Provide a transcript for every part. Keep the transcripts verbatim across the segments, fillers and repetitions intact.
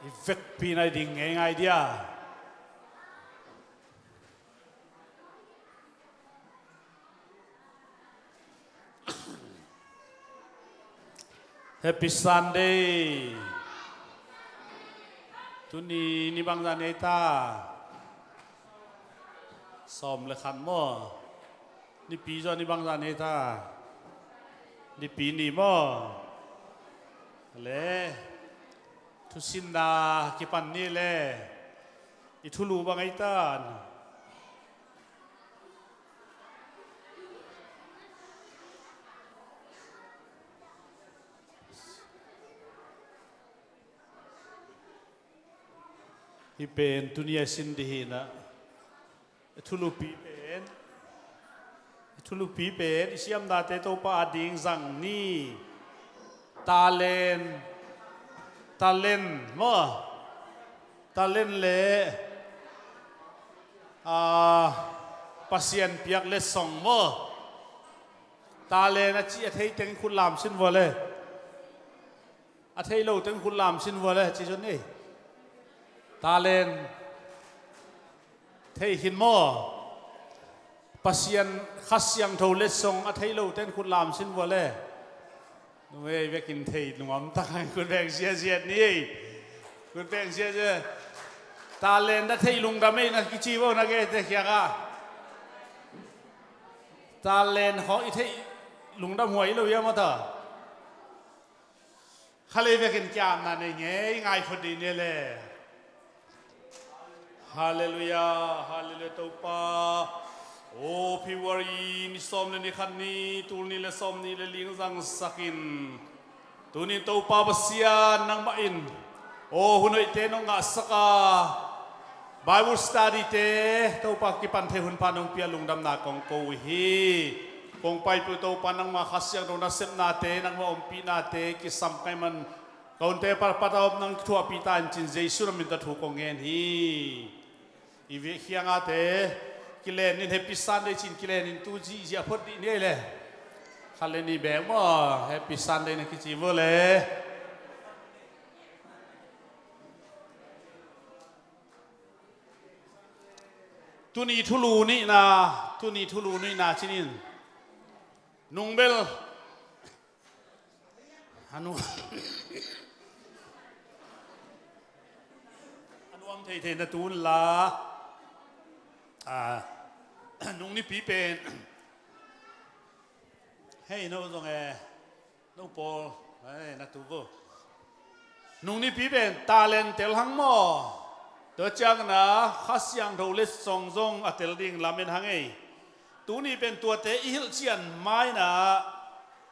Vekpi nai ding ngeingai dia. Happy Sunday. Tuni ni bangzah nei ta? Sawm le khat maw? Nipi zong ni bangzah nei ta? Nipi ni maw? Le thusinna kipan ni le i thulu bang ei ta? Hih pen tuni a sin dih hi na. Thulupi pen, thulupi pen i siamnate Topa a ding zang ni. Talent, talent maw? Talent le, ah, Pasian piak letsong maw? Talent a ci a thei teng khut lam sin vua le. A thei lo teng khut lam sin vua le, ci zon ei. Talent thei khin maw? Pasian Kha Siangtho letsong a thei lo teng khut lam sin vua le. Numei vekin thei lungam tak hang khut beng ziaziat ni ei. Khut beng ziaziat. Talent a thei lungdam ei na kici vo na ke te khiak a. Talent hawh i thei lungdam huai lo ia maw ta? Khalei vekin kiamna nei ngei ngai phot dih ni le. Halleluia, halleluia Topa. O February ni sawm le ni khat ni, tul ni le sawm ni le ling zangsakin. Tunin Topa Pasian nangmah in aw hun hoihte nong ngahsak a, Bible study te Topa kipan thei hun pha nong pia lungdamna kong ko uh hi. Kong paipih uh Topa nangma Kha Siangtho nasepnate, nangma ompihnate kisam kai man ka hunte patpat a om nang kithuahpih ta in cin Jesu na min tawh thu kong ngen hi. I vek khiangate kilen in Happy Sunday cin kilen in tu zihziah phot dih ni ei le. Khat le ni bek maw Happy Sunday na kici vua le. Tuni thulu nihna, tuni thulu nihna cinin nungbel a nuam, a nuam theithei na tun la. Ah, nung nipi pen hei no zong e. No pawl, ai, na tu vo. Nung nipi pen talent tel hang maw? Tua ciangin a Kha Siangtho letsong zong a tel ding lamen hang ei. Tuni pen tuate i hilhcian mainah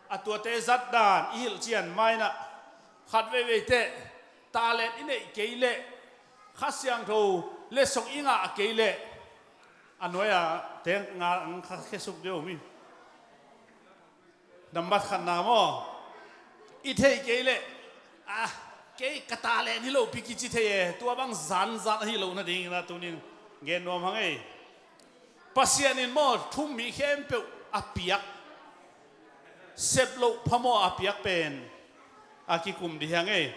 a tuate zatdan i hilhcian mainah khat veivei teh talent i neih kei leh Kha Siangtho letsong i ngah kei leh a nuai-ah teng nga ang kha khesuk deuh mi. Nambat khatna maw? I theih kei leh ah, kei ka talent hi lopi kici thei e. Tua bang zanzan ahi lo nadingin a tunin gen nuam hang ei. Pasian in maw thum mi khempeuh a piak, sep loh phamawh a piak pen a kikum dih hang ei.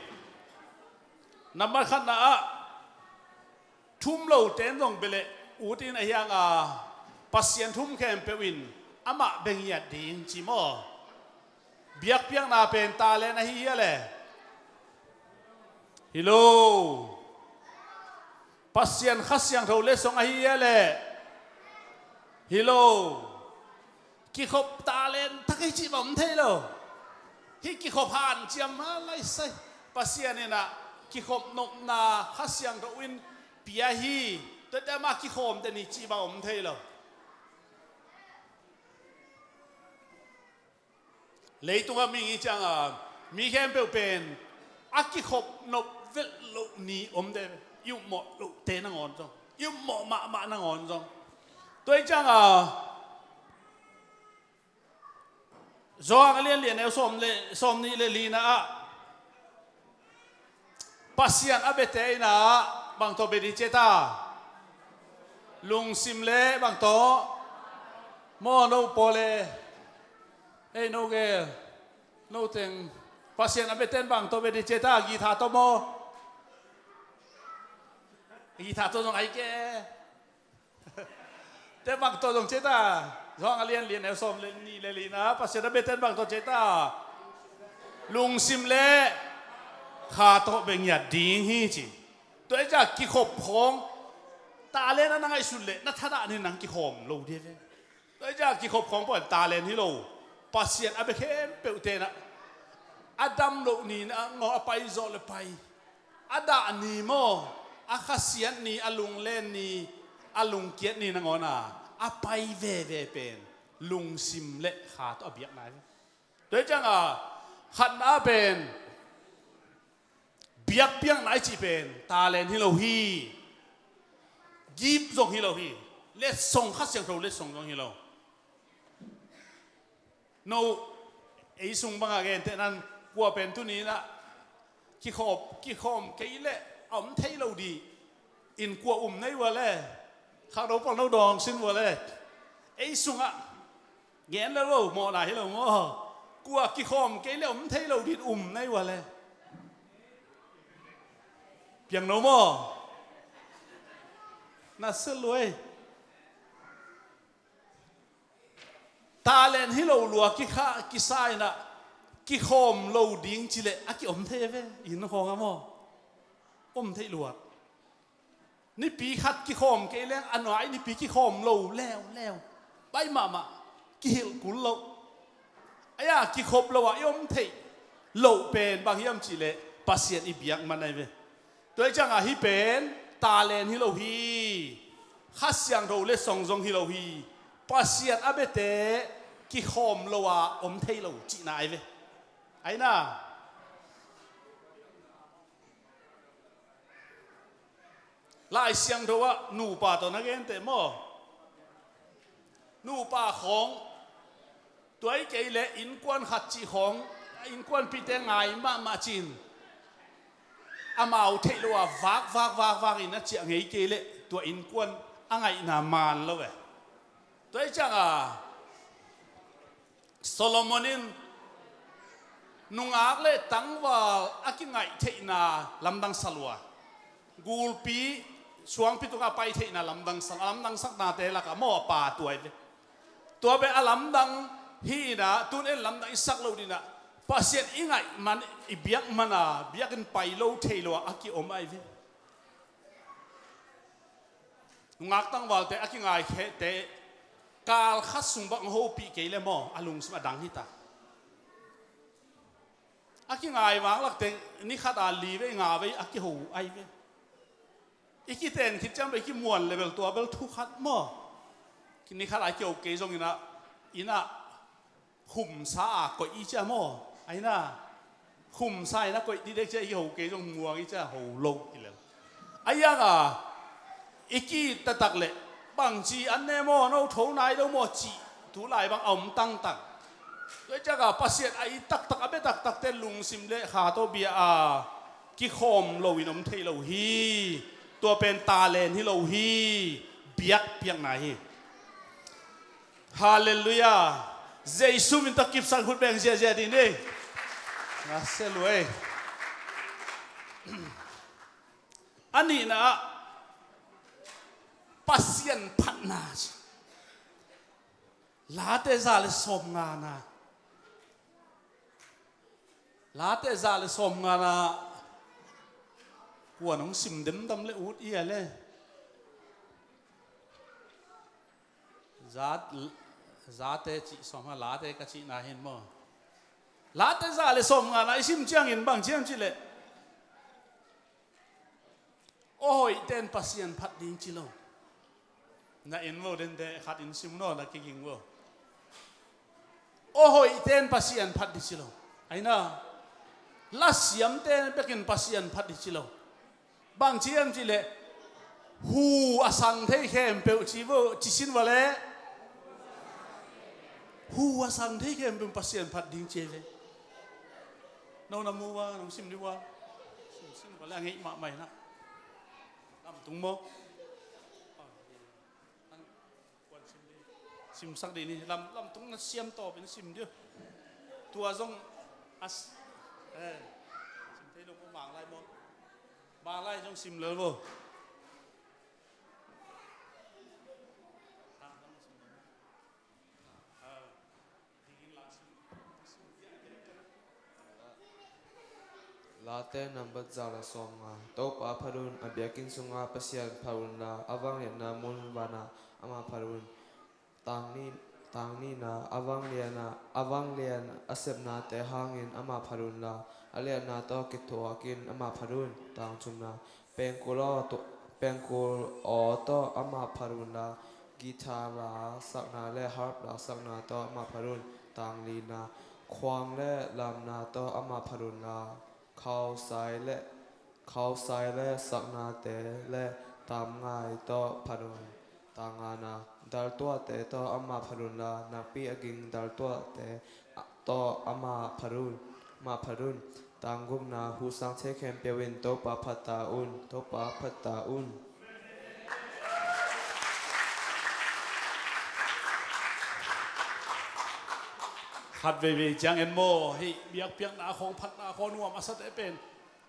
Nambat khatna ah thum lo ten zong bia leh ut in a hiang a Pasian thum khempeuh in amah bia ngiat ding ci maw? Biakpiakna pen talent ahi hia le? Hi lo. Pasian Kha Siangtho letsong ahi hia le? Hi lo. Kikhop talent tak hi cih bang om thei lo. Hih kikhop hanciam ha laisai. Pasian in ah kikhop nopna Kha Siangtho in pia hi. Tuate mah kikhawm te ni cih bang om thei lo. Leitungah mi ngi ciangin mi khempeuh pen a kikhop nop velh loh ni om te, i upmawh lohte nangawn zong, i upmawh mahmah nangawn zong. Tua hi ciangin Johan a lian lian neu sawm le, sawm nih le lina ah Pasian a biate in ah bang tawh bia ding ci ta? Lungsim le bang tawh? Maw no pawl le, ei no gel, no teng, Pasian a biate in bang tawh bia ding ci ta? Guitar tawh maw? Guitar tawh zong ai ke. Te bang tawh zong ci ta. Johan a lian li, a neu sawm le nih le lina, Pasian a bia ten bang tawh ci ta. Lungsim le kha tawh bia ngiat ding hi ci. Tua hi ciang kikhop khawng, talent a na ngaihsut leh na thadah ni nang kikhawm lo ding ve. Tua hi ciang kikhop khawng pawl talent hi lo. Pasian a bia khempeuh ten ah, a dam loh ni na ngawng a pai zawh le pai, a dah ni maw, a khasiat ni, a lunglen ni, a lungkiat ni nangawn a, a pai veve pen lungsim le kha tawh a biakna hi. Tua hi ciang a, khatna ah pen biakpiakna i cih pen talent hi lo hi. Gift zong hi lo hi. Letsong, Kha Siangtho letsong zong hi lo. No, ei sung bangah genteh nan, kua pen tuni inah kikhawm, kikhawm kei leh a om thei lo dih in kua um nei ua le? Khangno pawl no dawng sin ua le? Ei sungah gen le lo, mawhna hi lo maw? Kua kikhawm kei leh om thei lo dih um nei ua le? Piang no maw? Na se luai. Talent hi lo lua kikha, kisa inah kikhawm lo ding cileh a kiom thei ve. Inn khawng a maw, om thei luat. Nipi khat kikhawm kei leng a nuai nipi kikhawm lo leuleu. Pai mahmah, kihilh kul loh. Aia kikhop lo ah i om theih loh pen bang hiam cihleh Pasian i biak man ahi ve. Tua hi ciangah hih pen talent hi lo hi. Kha Siangtho letsong zong hi lo hi. Pasian a biate kikhawm lo a om thei lo cihna ahi ve. Aina. Lai Siangtho ah nupa tawh na genteh maw? Nupa khawng, tua hi kei leh innkuan khat cih khawng, innkuanpihte ngai mahmah cin, amau theih lo a vak vak vak vak in a ciah ngei kei leh tua innkuan a ngaihna man lo ve. Tua hi ciangah Solomon in nungak le tangval a kingaih theihna lamdang sa lua. Gulpi, suangpi tungah pai theihna lamdang sa, a lamdang saknate lakah maw a pa tua hi ve. Tua beh a lamdang hi inah, tun en lamdang i sak lo dinah, Pasian i ngaih man, i biak mana biakinn pai lo thei lo a kiom ahi ve. Nungak tangvalte a kingai khehte kal khat sung bang hopih kei le maw, a lungsim a dang hita. A kingai vanglakte ni khat a li vei nga vei a kiho ahi ve. I kiten khit ciang bel i kimuan le bel tua bel thu khat maw. Ni khat a kiho kei zong inah, inah khumsa a koih i cia maw? Aina, khumsa ina koih didek cia i ho kei zong muang i cia ho lo i lel. A ianga i ki taktak leh bangci an ne maw, no tho nai lo maw cih tu lai bang a om tangtang. Tua i ciaka Pasian a i taktak, a bia taktakte lungsim le kha tawh bia a kikhawm loin om thei lo hi. Tua pen talent hi lo hi. Biakpiakna hi. Halleluiah. Jesu min tawh kipsak, khut beng ziahziah dih ni. Na se luai. A nihna ah Pasian phatna. Late za le sawmngana. Late za le sawmngana. Kuan hong sim demdam le ut i a le. Zat, zate cih sawm ha, late ka cihna hin maw? Late za le sawmngana i sim ciangin bang ciam cih leh, aw hoihten Pasian phat ding ci lo. Na in vo dente khat in sim naw, na kiging vo. Aw hoihten Pasian phat ding ci lo. Aina, lasiamte bekin Pasian phat ding ci lo. Bang ci hiam cih leh, hu a sang thei khempeuh ci vo, ci sin va leh. Hu a sang thei khempeuh Pasian phat ding ci ve. No na mu va, nong sim dih va. Sim, sim va leh a ngeih mahmah inah. Lamtung maw? Simsak dih ni, lam, lamtung na siam tawpin sim dih. Tua zong as, eh, sim thei lo maw, Manglai maw? Manglai zong sim lel maw? Late nambat za le sawmnga. Topa phat un, a biakinn sunga Pasian phat unla, a vangliatna mun vanah amah phat un. Tang nih, tang nihna, a vangliatna, a vanglian a sepnate hangin amah phat unla, a liatna tawh kithuakin amah phat un. Tang thumna, pengkul aw, pengkul aw tawh amah phat unla, guitar la sakna le harp la sakna tawh amah phat un. Tang lina, khuang le lamna tawh amah phat unla, khausai le, khausai le saknate le tamngai tawh phat un. Tang ngana, daltuahte tawh amah phat unla, nakpi a ging daltuahte tawh amah phat un, amah phat un. Tang gukna, huhsang thei khempeuh in Topa phat ta un, Topa phat ta un. Khat veivei ciangin maw, hih biakpiakna khawng, phatna khawng nuam a sate pen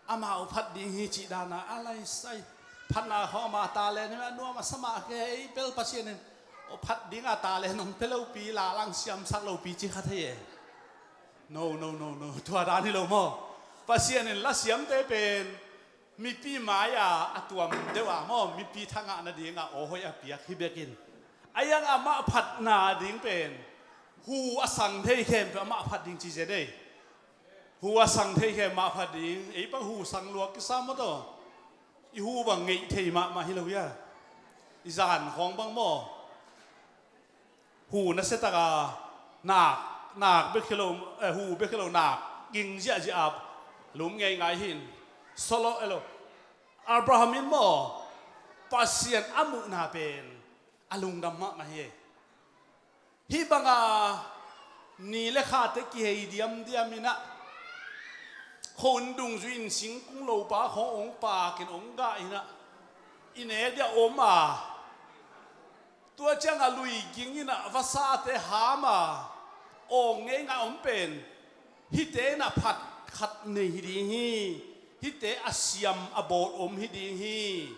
amau phat ding hi cih dana a laisai. Phatna khawng ama talent hi a nuam a sa mah kei, ei bel Pasian in aw phat dinga talent hong pia lopi, la lang siamsak lopi ci kha thei e. No, no, no, no. Tua dan hi lo maw. Pasian in lasiamte pen mipi mai-a a tuam deuh a maw, mipi thangah nadinga aw hoih a piak hi bekin, a iang amah phatna ding pen hu a sang thei khempeuh amah phat ding ci zen ei. Hu a sang thei khempeuh amah phat ding. Ei bang hu sang lua kisa maw taw. I hu bang ngeih thei mahmah hi lo hia? I zan khawng bang maw, hu nasia taka nak, nak bek hi lo, eh, hu bek hi lo, nak ging ziahziah a lum ngeingai hin. Solo elo, Abraham in maw, Pasian a muhna pen a lungdam mahmah hi. Hih banga ni le khate kihei diamdiam inah, khon dungzui in singkung lopa khawng ong pakin ong gah inah, i nek dia om a, tua cianga lui ging inah vasate ham a, awng ngeingai om pen, hihte inah phat khat nei hi ding hi. Hihte a siam a bawt om hi ding hi.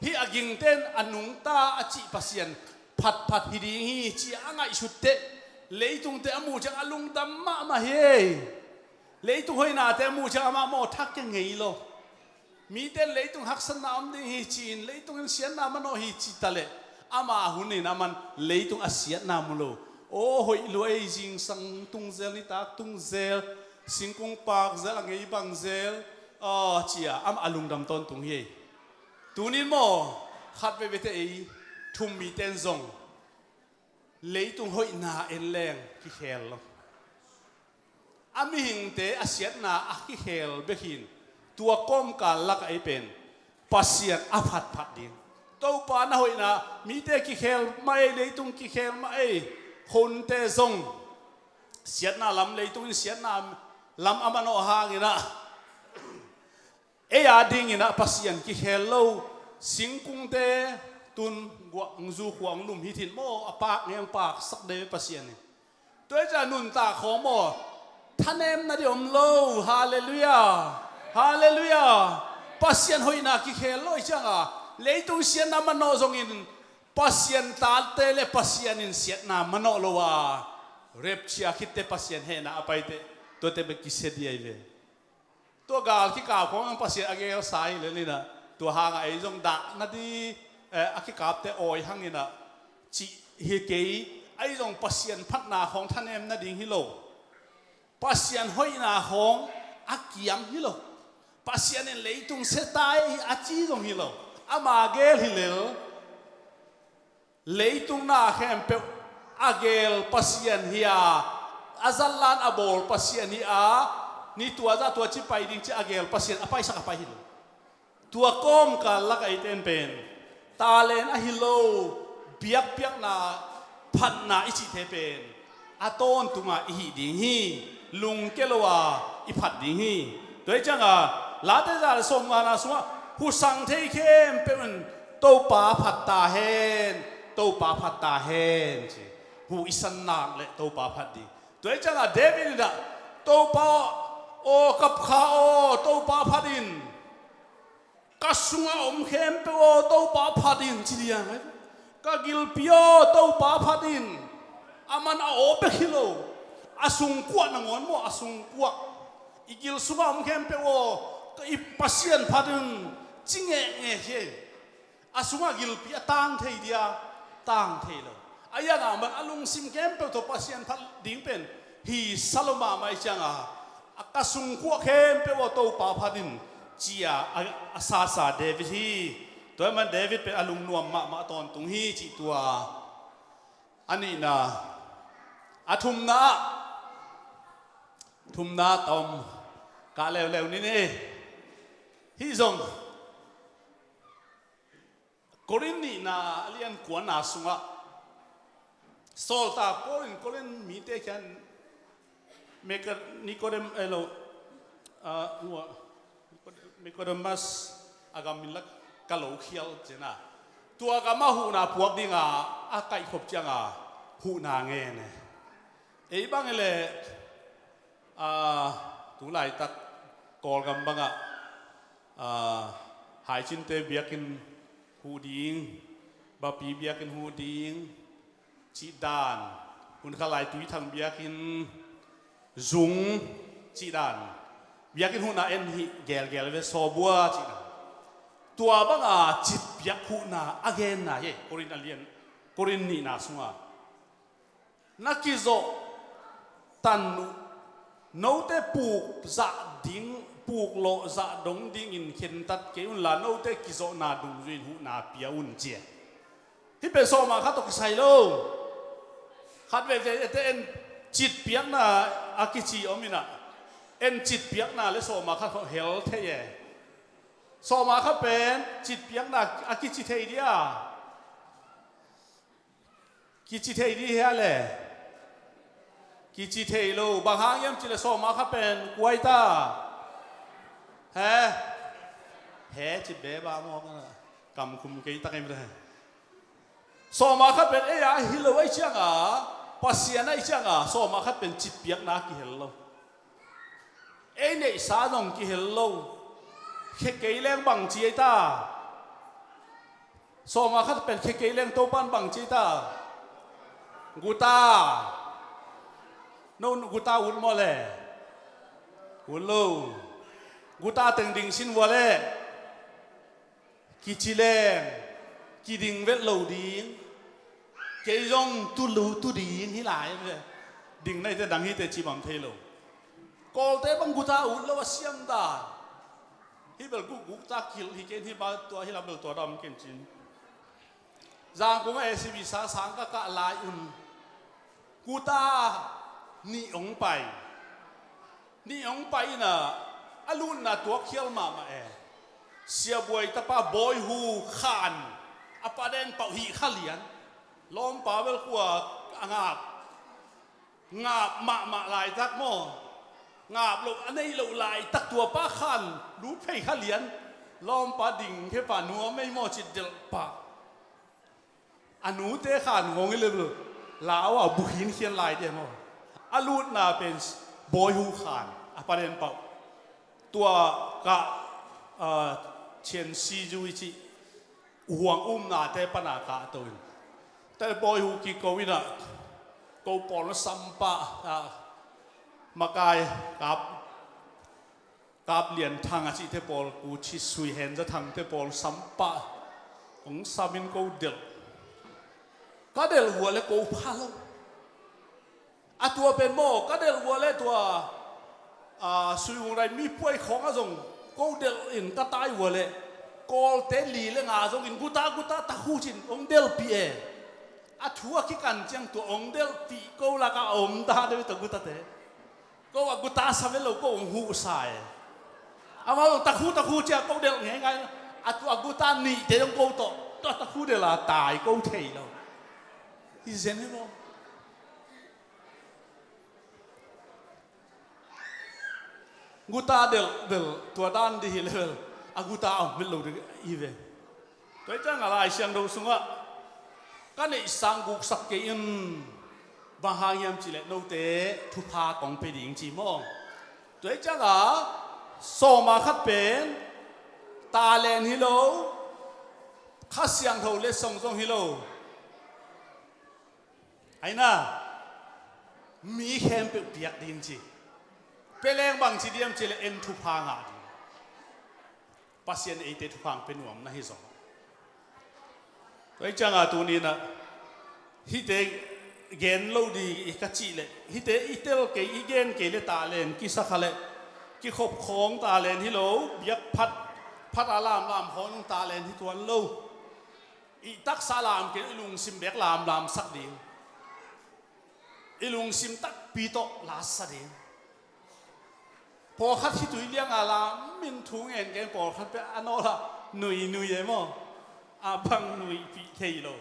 Hih a gingten a nungta a cih Pasian phatphat hi ding hi, ci-a a ngaihsut teh, leitungte a muh ciang a lungdam mahmah hi. Leitung hoihnate a muh ciang amah maw thak kia ngei lo. Mite in leitung haksatna om ding hi ci-in, leitung in siatna manawh hi ci taleh, ama hun in aman leitung a siatna mu lo. Aw hoih lua ei, zingsang tung zel, nitak tung zel, singkung pak zel, a ngei bang zel, aw ci-a amah a lungdam tawntung hi ei. Tunin maw, khat veivei teh ei thum mite in zong leitung hoihna en leng kikhel lo. A mihingte a siatna a kikhel bek hin, tua kawmkal lakah ei pen Pasian a phatphat ding. Topa na hoihna, mite kikhel mah ei, leitung kikhel mah ei, khonte zong siatna lam, leitung in siatna lam a manawh hang inah, ei a ding inah Pasian kikhel lo, singkungte tun guah hong zu, khua hong lum hi thin maw, a pak ngei, hong paksak deuh Pasian in. Tua hi ciah nuntak khawng maw, thanemna ding om lo. Halleluiah. Halleluiah. Pasian hoihna kikhel lo hi cianga, leitung siatna manawh zongin Pasian tate le Pasian in siatna manawh lo a, rapture khitte Pasian hehna a paite, tuate bek kisia ding ahi ve. Tua gal kikap khawng Pasian a gelsa hi lel inah, tua hangah ei zong dah nading, eh, a kikapte awi hang inah cih hi kei. Ei zong Pasian phatna khawng thanem nading hi lo. Pasian hoihna khawng a kiam hi lo. Pasian in leitung sia ta ei a ci zong hi lo. Ama gel hi lel. Leitung na khempeuh a gel Pasian hi a, a zatlan a bawl Pasian hi a, ni tua zah tua ci pai ding ci a gel Pasian a paisak a pai hi lo. Tua kawmkal lakah eite in pen talent ahi lo, biakpiakna, phatna i cihte pen a tawntunga i hih ding hi. Lungkia lo a i phat ding hi. Tua hi cianga Late za le sawmngana sungah, hu sang thei khempeuh in Topa phat ta hen, Topa phat ta hen ci. Hu i san nak le Topa phat ding. Tua hi cianga David in ah, Topa aw, ka kha aw, Topa phat in. Ka sunga om khempeuh aw, Topa phat in ci liang. Ka gilpi aw, Topa phat in. Aman a aw bek hi lo, a sungkuah nangawn maw, a sungkuah, I gil sungah om khempeuh aw, i Pasian phat un ci ngehngeh hi. A sungah gilpi a tang thei dia, tang thei lo. A iangah man a lungsim khempeuh tawh Pasian phat ding pen hi sa lo mahmah i cianga, a ka sungkuah khempeuh aw Topa phat in cia a, a sasa David hi. Tua man David pen a lungnuam mahmah tawntung hi cih tua. A nihna, a thumna ah, thumna tom kah leuleu ni ni. Hih zong Korin nihna a lian kuana sungah sawltak Paul in Korin mite khian Meka-, Nikodem, eh, lo, ah, Nikodemus a gam min la ka lo khial cina. Tua gam a huhna puak dinga a kaihkhop cianga huhna ngen e. Ei bang e le, ah, tu laitak Kawlgam bangah, ah, haicinte biakinn huh ding, bapi biakinn huh ding, cih dan, hun khat lai Tuithang biakinn zung cih dan, biakinn huhna en hih gelgel ve sawbua cih dan. Tua banga citpiak huhna a genna hi Korin a lian, Korin nihna sunga. Na kizawh tan uh, note puk zah ding, puk lawh zah dong dingin khentat kei unla, note kizawhna dungzuin huhna pia un ci e. Hih pen sawma khat tawh kisai lo. Khat veve ete en citpiakna a kici om inah, en citpiakna le sawma khat tawh hel thei e. Sawma khat pen citpiakna a kici thei dia. Kici thei dih hia le? Kici thei lo. Bang hang hiam cih le sawma khat pen kuai ta. He? He ci beba maw, kam khum kei tak em le. Sawma khat pen ei a hi lo ahi cianga, Pasian ahi cianga, sawma khat pen citpiakna kihel lo. Ei neihsa zong kihel lo. Khe kei leng bang ci ei ta. Sawma khat pen khe kei leng Topan bang ci ei ta. Guta. No guta ut maw le? Ut lo. Guta teng ding sin vua le. Kici leng kiding vet lo ding. Kei zong tu lu tu ding hi lai ve. Ding naite dang hite cimam thei lo. Kawlte bang guta ut lo a siam dan. Hih bel guk guk ta kilh hi ken hih ba tua hi lam bel tua dam ken cin. Zangkong a A C B sa sang ka kah lai un. Guta nih ong pai. Nih ong pai inah a lutna tuak khial mahmah e. Siabuai tapa Bawihu Khan a paden pauh hih kha lian. Lawmpa bel kua a ngap. Ngap mahmah laitak maw? Ngap loh a neih loh laitak tua pa Khan lut phei kha lian. Lawmpa ding khe pa nuam ei maw cit delh pah. A nute Khan ngawng i lel lau a bukhin khian lai dia maw? A lutna pen Bawihu Khan a paden pauh. Tua kah, ah, Chian Si Zu i cih huang umnate pana kah to in. Te Bawihu kiko inah ko pawl na sampah, ah, makai kap Kap Lian Thang a cihte pawl, Ku Chi Sui Hen Za Thangte pawl sampah hong samin ko delh. Ka delh vua le ko pha lo. A tua pen maw, ka delh vua le tua, a, Sui Ung Rai mi puai khawng a zong ko delh in ka tai vua le Kawlte li le nga zongin guta guta takhu cin hong delhpih e. A thu a kikan ciang tua hong delhpih ko lakah a om ta deuh tua gutate. Ko a guta sa ve lo ko hong huhsa e. Amau takhu takhu cia ko delh ngeingai. A tua guta nihte dong ko tawh tua takhu delh a tai ko thei lo. Hi zen hi maw? Guta delh bel tua dan dih hi le bel a guta a om bel lo dih hi ve. Tua hi ciang a Lai Siangtho sungah ka neihsa guksak kei in bang hang hiam cih leh note thupha kong pe ding ci maw? Tua hi ciang a sawma khat pen talent hi lo, Kha Siangtho letsong zong hi lo. Aina mi khempeuh piak ding ci. Pia leng bang ci diam cih leh en thupha ngah ding. Pasian eite thupha hong pia nuam na hi zong. Tua hi ciangah tuni-in ah hihte gen lo ding i ka cih leh, hihte i tel kei, i gen kei leh talent kisa kha leh, kikhop khawng talent hi lo, biakphat, phat a lamlam khawng talent hi tuan lo. I taksa lam kei, i lungsim bek lamlam sak ding. I lungsim takpi tawh la sa ding. Pawlkhat khitui lianga lam in thu ngen keng, pawlkhat pia a nawla nui nui e maw? A bang nuihpih thei lo.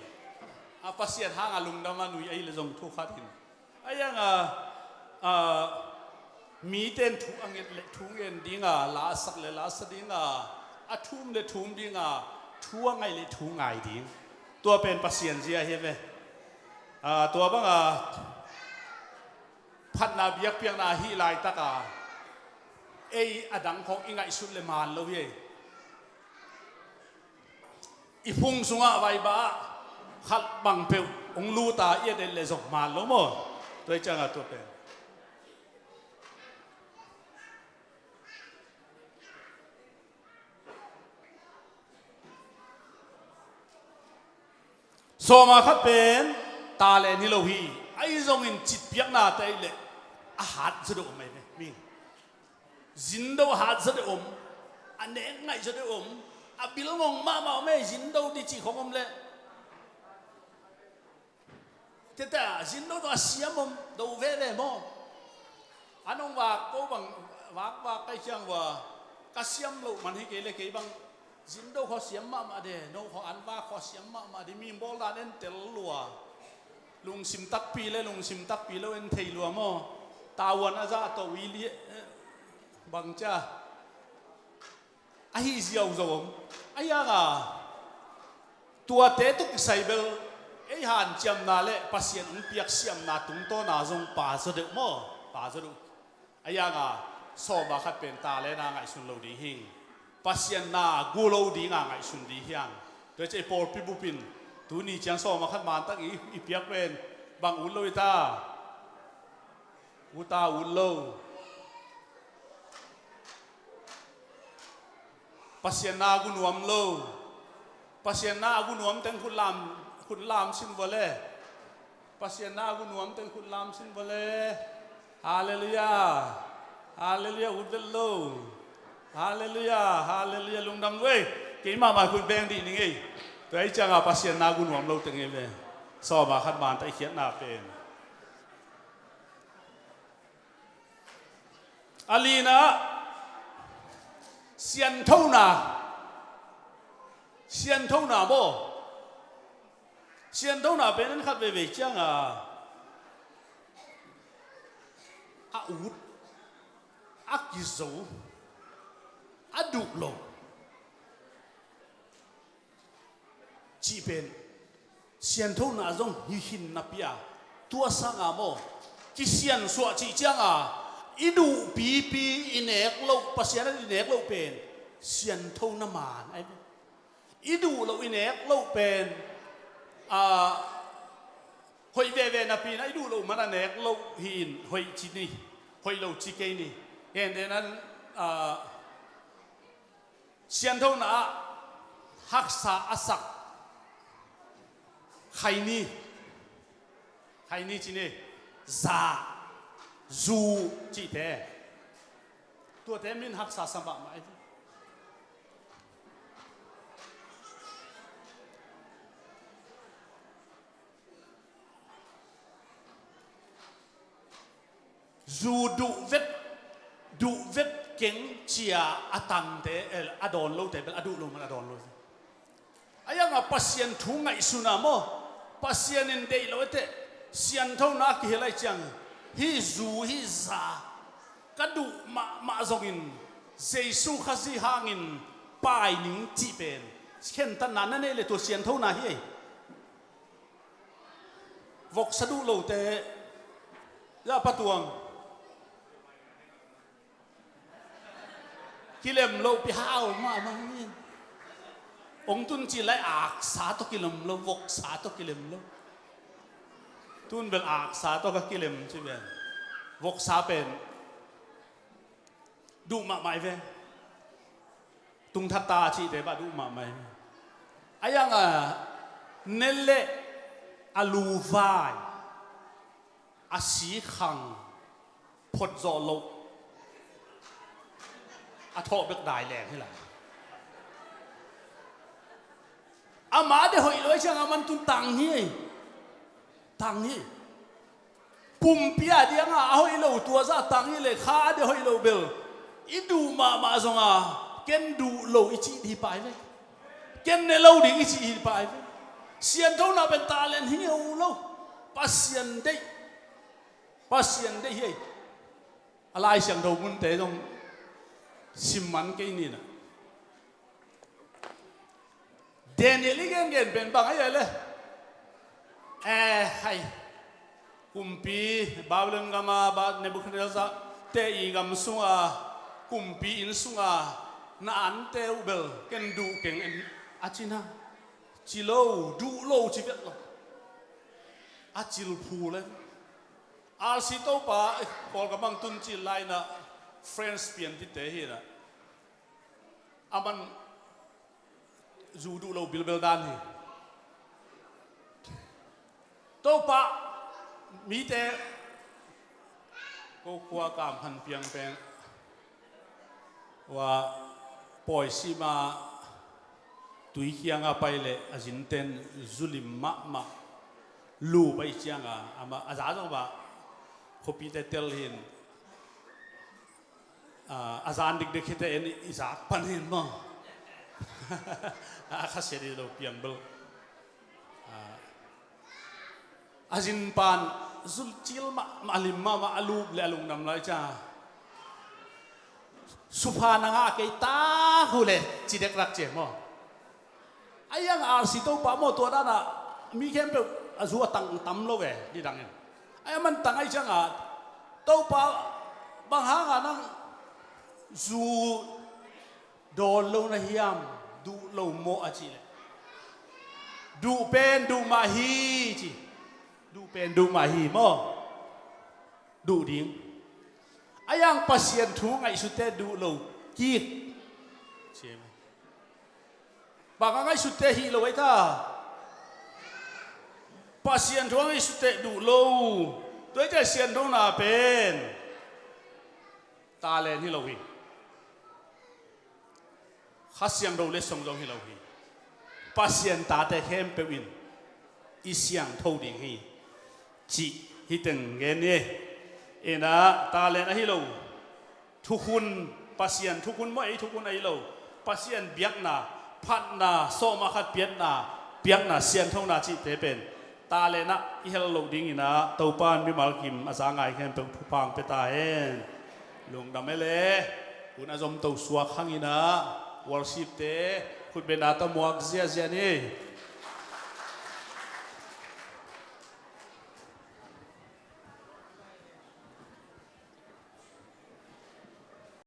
A Pasian hanga lungdam a nui ahi le zong thu khat in. A ianga, a, miten thu a nget le thu ngen dinga, la a sak le la a sa dinga, a thum le thum dinga, thu a ngai le thu ngai ding. Tua pen Pasian zia hi ve. A, tua banga phatna biakpiakna hih laitaka ei a dang khawng i ngaihsut le man lo hi ei. I phung sungah vaibah ah khat bang peuh hong luta i et et le zong man lo maw? Tua hi ciangah tua pen sawma khat pen talent hi lo hi. Ahi zongin citpiakna te ahih leh a hat zaw deuh om ahi ve. Mi zindo a hat zaw deuh om, a nek ngaih zaw deuh om, a bilngong mahmah om ei, zindo ding cih khong om leh. Tete a zindo tawh a siam om do veve maw? An hong vak ko bang, vakvak kai ciang vua, ka siam loh man hi kei le kei bang zindo khaw siam mahmah de, no khaw an vak khaw siam mahmah de, mi bawl dan en tel lua. Lungsim takpi le lungsim takpi lo en thei lua maw? Tavuan a zah a to i li, eh, bang cia. Ahi ziauziau om. A ianga tuate tawh kisai bel ei hanciamna le Pasian hong piak siamna tungtawna zong pa zaw deuh maw? Pa zaw deuh. A ianga sawma khat pen talent a ngaihsun lo ding hing. Pasian na gu lo dinga ngaihsun ding hiang. Tua ciah i pawlpi bupin tuni ciang sawma khat mantak i, i piak pen bang ut lo i ta. Ut ta, ut lo. Pasian na gu nuam lo. Pasian na gu nuam teng khut lam, khut lam sin vua le. Pasian na gu nuam teng khut lam sin vua le. Halleluiah. Halleluiah, ut vet lo. Halleluiah, halleluiah, lungdam lo ei. Keimah mah khut beng dih ning ei. Tua hi cianga Pasian na gu nuam lo teng ei ve. Sawma khat mantak i khiatna pen. A lina, sianthona. Sianthona maw? Sianthona pen an khat veivei cianga a ut, a kizo, a duh lo cih pen sianthona zong hi khin napi a, tua sanga maw, kisiansuah cih cianga i duh pipi, i nek loh, Pasian a i nek loh pen sianthona man ahi ve. I duh loh, i nek loh pen, a, hoih veve napi-in a i duh loh man a nek loh hi-in hoih ci ni, hoih lo ci kei ni. Gentehna-in, a, sianthona ah haksa a sak khaini, khaini ci ni, za, zu cihte, tuate min haksa sa mahmah hi. Zu duh vet, duh vet keng cia a tangte, eh, a dawn lote bel a duh lo man a dawn lo. A ianga Pasian thu ngaihsuna maw, Pasian in deih lo ete, sianthona a kihel ai ciang, hih zu hih za ka duh mahmah zongin Jesu Khazih hangin pai ning cih pen khentatna na neih le tua sianthona hi ei. Voksa duh lote, za patuang. Kilem loh pi hau mahmah in. Ong tun ci lai aksa tawh kilem lo, voksa tawh kilem lo. Tun bel aksa tawh ka kilem ci pen. Voksa pen Duh mahmah hi ve. Tungtha ta cihte bah duh mahmah hi ve. A yang a ne leh a luvai a sikhang phot zawh loh a thawh bek dai leng hi lai. Amah a de hoih lo a ciang a man tun tang hi. Tang hi. Pumpi a dianga a hoih lo tua zah tang hi le kha a de hoih lo bel i duh mahmah zonga ken duh lo i cih dih pai ve. Ken ne lo ding i cih hi pai ve. Sianthona pen talent hi uh lo. Pasian deih. Pasian deih hi. A Lai Siangtho munte zong sim man kei nina. Daniel i gengen pen bang ahi le? Eh, hai. Kumpi Babylon gama ba Nebuchadnezzar te i gam sunga kumpi inn sunga na ante uh bel ken duh keng en a cina. Ci lo, duh lo ci vet lo. A cil phu le. R C Topa, eh, Kawlgam ang tun cil laina French pian tite hi na. Aman zu duh lo bilbel dan hi. Topa mite ko khua kam han piang peng wa pawi sima tui kianga pai le a zinten zulim mahmah lu pai cianga ama a za zong ba khopite tel hin. Ah, a zan dikdik hite en i zak pan hin maw? A khasia dih lo piang bel. Ah, a zin pan zul cil mah, mah lim mah, mah a lup le a lungdam lai ca. Supha na ngah kei ta hu le ci dek rak cia maw? A yang R C Topa maw tua dana mi khempeuh a zu a tang tam lo ve ni dangin. A yang man tang ai cianga Topa bang hanga nang zu dawn lo na hiam duh lo maw a cih le. Duh pen duh mah hi ci. Duh pen duh mah hi maw? Duh ding. A yang Pasian thu ngaihsute duh lo kik. Bang a ngaihsute hi lo ai ta. Pasian thu a ngaihsute duh lo. Tua i te sianthona pen talent hi lo hi. Kha Siangtho le song zong hi lo hi. Pasian tate khempeuh in i siangtho ding hi. Cih hi teng ngen ni. Ina talent ahi lo. Thukhun, Pasian thukhun maw ei thukhun ahi lo. Pasian biakna, phatna, sawma khat piatna, piakna, sianthona cihte pen. Talent ah i hel loh dingina Topa in mimal kim a za ngai khempeuh thupha pia ta hen. Lungdam e le, hun a zom to suak hangina, worship te, khutbena ta muak ziazia ni.